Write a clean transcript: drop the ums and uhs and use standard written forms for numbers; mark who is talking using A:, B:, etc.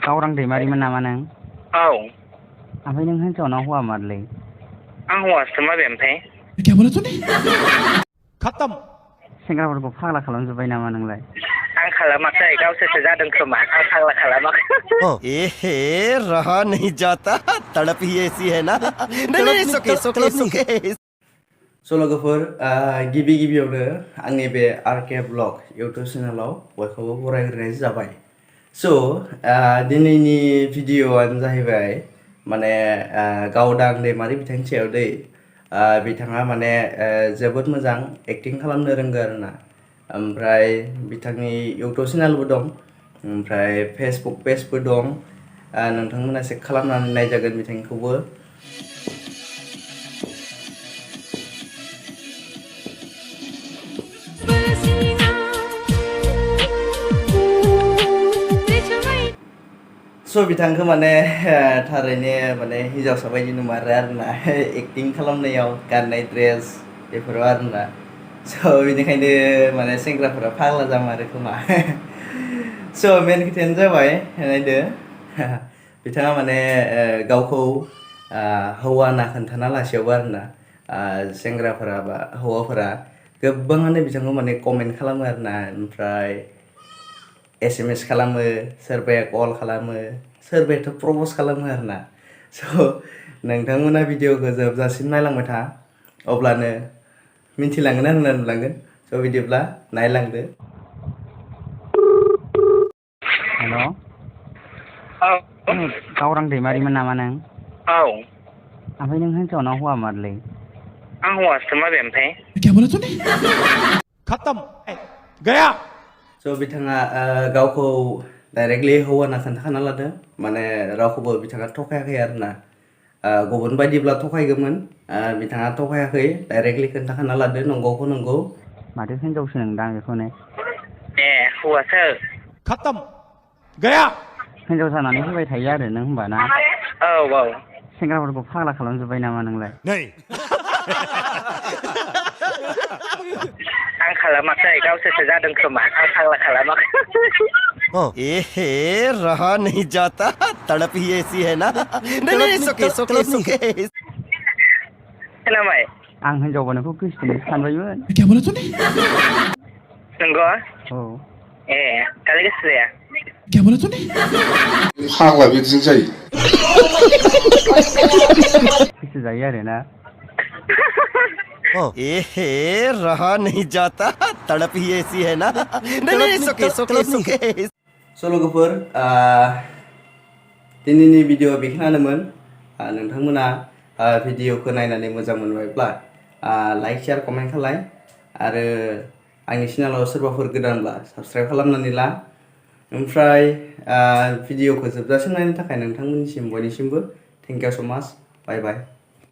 A: गावरां दैमारिमोन नामा नों?
B: औ।
A: ओमफ्राय नों हिनजावनाव हौवा मारलै?
B: आं हौवासो माबे ओमफ्राय?
C: क्या बोला तूने? खत्म।
A: सेंग्राफोरखौ फाग्ला खालामजोब्बाय नामा नोंलाय?
B: आं खालामाखै गावसोरसो जादों खोमा आं फाग्ला खालामाखै।
D: एहे रहा नहीं जाता तड़प ही ऐसी है ना नहीं सुके सुके सुके
E: लोगोफोर गिबि गिबियावनो आंनि बे आरके ब्लग इउटुब चेनेलाव बयखौबो बरायग्रोनाय जाबाय। दिनैनि भिडिअ'आनो जाहैबाय माने गावदां दैमारि बिथांनि सायाव दै बिथाङा माने जोबोद मोजां एक्टिं खालामनो रोंगो आरोना। ओमफ्राय बिथांनि इउटुब चेनेलबो दं, ओमफ्राय फेसबुक पेजबो दं। नोंथांमोना चेक खालामनानै नायजागोन बिथांखौबो। बिथांखौ माने थारैनो माने हिन्जावसा बायदि नुमारो आरोना एक्टिं खालामनायाव गाननाय ड्रेस बेफोराव आरोना। बेनिखायनो माने सेंग्राफोरा फाग्ला जामारो खोमा। मेन खोथायानो जाबाय नायदो बिथाङा माने गावखौ हौवा होनना खोन्थाना लासेयावबो आरोना सेंग्राफोरा बा हौवाफोरा गोबाङानो बिथांखौ माने कमेन्ट खालामो आरोना। ओमफ्राय SMS खालामो, सोरबाया कल खालामो, सोरबायाथ' प्रप'ज खालामो आरोना। नोंथांमोना भिडिअ'खौ जोबजासिम नायलांबाय था, अब्लानो मिन्थिलांगोन आरोना नुलांगोन। बिदिब्ला नायलांदो।
A: हेल'।
B: औ।
A: गावरां दैमारिमोन नामा नों?
B: औ।
A: ओमफ्राय नों हिनजावनाव हौवा मारलै?
B: आं हौवासो माबे ओमफ्राय?
C: क्या बोला तूने? खत्म। गया।
E: बिथाङा गावखौ डाइरेक्टलि हौवा होनना खोन्थाखाना लादों, माने रावखौबो बिथाङा थगायाखै आरोना। गुबुन बायदिब्ला थगायगौमोन, बिथाङा थगायाखै, डाइरेक्टलि खोन्थाखाना लादो नंगौखौ नंगौ।
A: माथो हिनजावसो नोंदां बेखौनो?
B: ए हौवासो।
C: खत्म। गया।
A: हिनजाव जानानै फैबाय थायो आरो नों होमबा ना?
B: औ औ।
A: सेंग्राफोरखौ फाग्ला खालामजोब्बाय नामा नोंलाय?
B: आं खालामाखै गावसोरसो जादों खोमा आं फाग्ला खालामाखै।
D: एहे रहा नहीं जाता तड़प ही ऐसी है ना नहीं सुके सुके सुके
B: खोनाबाय?
A: आं हिनजावबा नोंखौ गोसोथोनोसो सानबायमोन।
C: क्या बोला तूने?
B: नंगौ?
A: औ।
B: ए दालाय गोसो जाया?
C: क्या बोला तूने?
F: फाग्ला बिदिजों जायो।
A: गोसो जायो आरोना?
D: एहे रहा नहीं जाता तड़प ही ऐसी है ना नहीं सुके सुके सुके
E: लोगोफोर दिनैनि भिडिअ बेखिनियानोमोन। नोंथांमोना भिडिअखौ नायनानै मोजां मोनबायब्ला लाइक शेयार कमेन्ट खालाय, आरो आंनि चेनेलाव सोरबाफोर गोदानब्ला साबस्क्राइब खालामनानै ला। ओमफ्राय भिडिअखौ जोबजासिम नायनो थाखाय नोंथांमोननिसिम बयनिसिमबो थेंक इउ सो माच। बाय बाय।